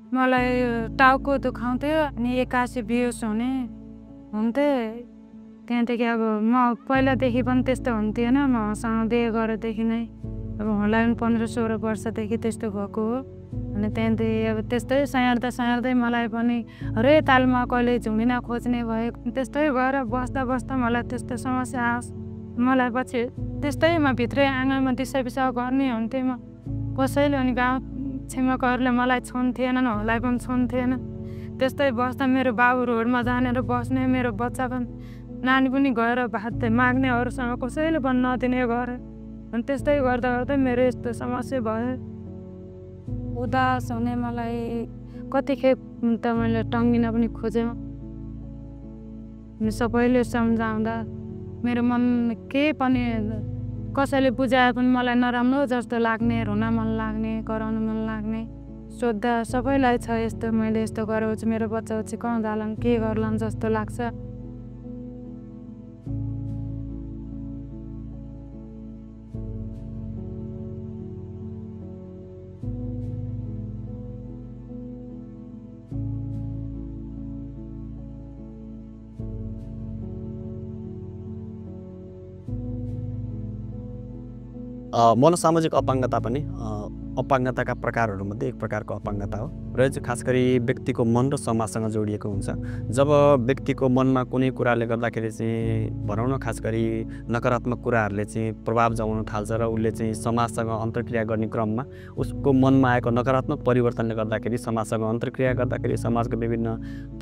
मलाई टाउको दुखाउँथ्यो अनि एक्कासी बेहोस हुन्थे। त्यहाँदेखि अब म पहिलादेखि पनि त्यस्तो हुन्थेन, मसँग बिहे गरेदेखि नै अब मलाई पनि 15-16 वर्षदेखि त्यस्तो भएको हो। अनि त्यहाँदेखि अब त्यस्तै स्याहार्दै मलाई पनि हरे तालमा कहिले झुमिन खोज्ने भयो। त्यस्तै भएर बस्दा मलाई त्यस्तो समस्या आओस्, मलाई पछि त्यस्तैमा भित्रै आँगनमा दिसा गर्ने हुन्थेँ म। कसैले अनि गाउँ छिमेकहरूले मलाई छुन्थेनन्, मलाई पनि छुन्थेन। त्यस्तै बस्दा मेरो बाबु रोडमा जानेर बस्ने, मेरो बच्चा पनि नानी पनि गएर भात माग्ने, अरूसँग कसैले पनि नदिने गरे। अनि त्यस्तै गर्दा मेरो यस्तो समस्या भयो। उदास हुने मलाई कतिखेप त मैले टङ्गिन पनि खोजेँ। सबैले सम्झाउँदा मेरो मन केही पनि कसैले बुझाए पनि मलाई नराम्रो जस्तो लाग्ने, रुन मन लाग्ने, कराउन मन लाग्ने। सोद्धा सबैलाई छ यस्तो, मैले यस्तो गरेपछि मेरो बच्चा कहाँ जालान्, के गर्लान् जस्तो लाग्छ। मनोसामाजिक अपाङ्गता पनि अपाङ्गताका प्रकारहरूमध्ये एक प्रकारको अपाङ्गता हो र यो चाहिँ खास गरी व्यक्तिको मन र समाजसँग जोडिएको हुन्छ। जब व्यक्तिको मनमा कुनै कुराले गर्दाखेरि चाहिँ भनौँ न खास गरी नकारात्मक कुराहरूले चाहिँ प्रभाव जमाउन थाल्छ र उसले चाहिँ समाजसँग अन्तर्क्रिया गर्ने क्रममा उसको मनमा आएको नकारात्मक परिवर्तनले गर्दाखेरि समाजसँग अन्तर्क्रिया गर्दाखेरि समाजको विभिन्न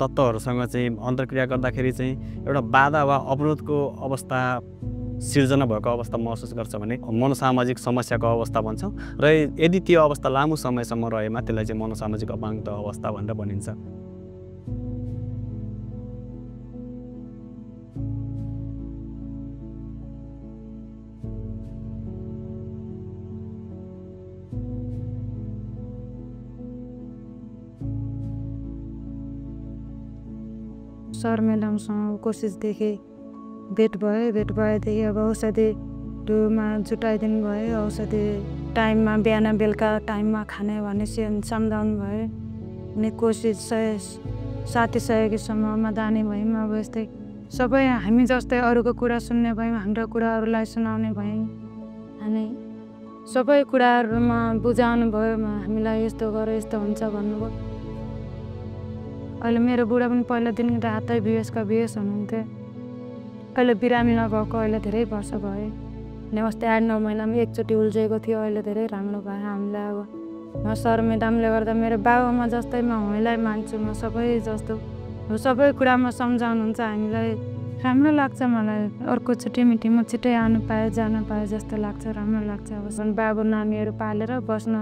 तत्त्वहरूसँग चाहिँ अन्तर्क्रिया गर्दाखेरि चाहिँ एउटा बाधा वा अवरोधको अवस्था सिर्जना भएको अवस्था महसुस गर्छ भने मनोसामाजिक समस्याको अवस्था भन्छौँ। र यदि त्यो अवस्था लामो समयसम्म रहेमा त्यसलाई चाहिँ मनोसामाजिक अपाङ्गता अवस्था भनेर भनिन्छ। सर म्याडमसँग कोसिसदेखि भेट भएदेखि अब औषधिमा जुटाइदिनु भयो। औषधि टाइममा बिहान बेलुका टाइममा खाने भनेपछि सम्झाउनु भयो। अनि कोसिस साथी सहयोगीसम्ममा जाने भयौँ। अब यस्तै सबै हामी जस्तै अरूको कुरा सुन्ने भयौँ, हाम्रो कुराहरूलाई सुनाउने भयौँ। अनि सबै कुराहरूमा बुझाउनु भयो, हामीलाई यस्तो गर यस्तो हुन्छ भन्नुभयो। अहिले मेरो बुढा पनि पहिलादेखि रातै बेहोस हुनुहुन्थ्यो। अहिले बिरामी नभएको अहिले धेरै वर्ष भयो। अनि अस्ति 8-9 महिनामा एकचोटि उल्झेको थियो, अहिले धेरै राम्रो भयो हामीलाई। अब सर म्याडमले गर्दा मेरो बाबुआमा जस्तै म उहाँलाई मान्छु, म सबै जस्तो सबै कुरामा सम्झाउनुहुन्छ हामीलाई। राम्रो लाग्छ मलाई। अर्को छुट्टी म छिट्टै आउनु पाएँ, जान पाएँ जस्तो लाग्छ, राम्रो लाग्छ। अब बाबु नानीहरू पालेर बस्न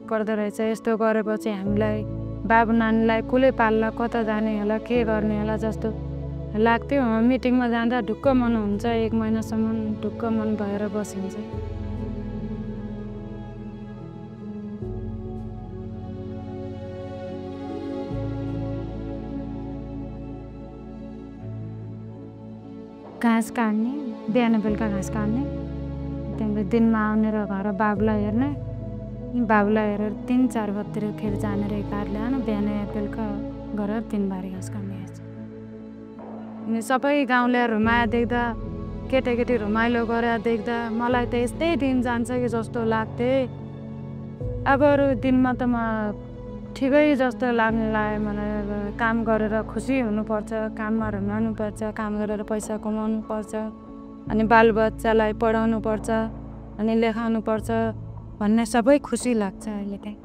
पर्दो रहेछ। यस्तो गरेपछि हामीलाई बाबु नानीलाई कसले पाल्ला, कता जाने होला, के गर्ने होला जस्तो लाग्थ्यो। मिटिङमा जाँदा ढुक्क मन हुन्छ, 1 महिनासम्म ढुक्क मन भएर बसिन्छ। घाँस काट्ने, बिहान बेलुका घाँस काट्ने, त्यहाँदेखि दिनमा आउने र घर बाबुलाई हेर्ने, बाबुलाई हेरेर 3-4 बजीतिर फेरि जाने रे काट ल्याउनु, बिहान बेलुका गरेर 3 बारी घाँस काट्ने। अनि सबै गाउँलेहरू माया देख्दा, केटाकेटी रमाइलो गरेर देख्दा मलाई त यस्तै दिन जान्छ कि जस्तो लाग्थ्यो। अब अरू दिनमा त म ठिकै जस्तो लाग्यो। मलाई काम गरेर खुसी हुनुपर्छ, काममा रमाउनुपर्छ, काम गरेर पैसा कमाउनु पर्छ, अनि बालबच्चालाई पढाउनु पर्छ, अनि लेखाउनु पर्छ भन्ने सबै खुसी लाग्छ अहिले चाहिँ।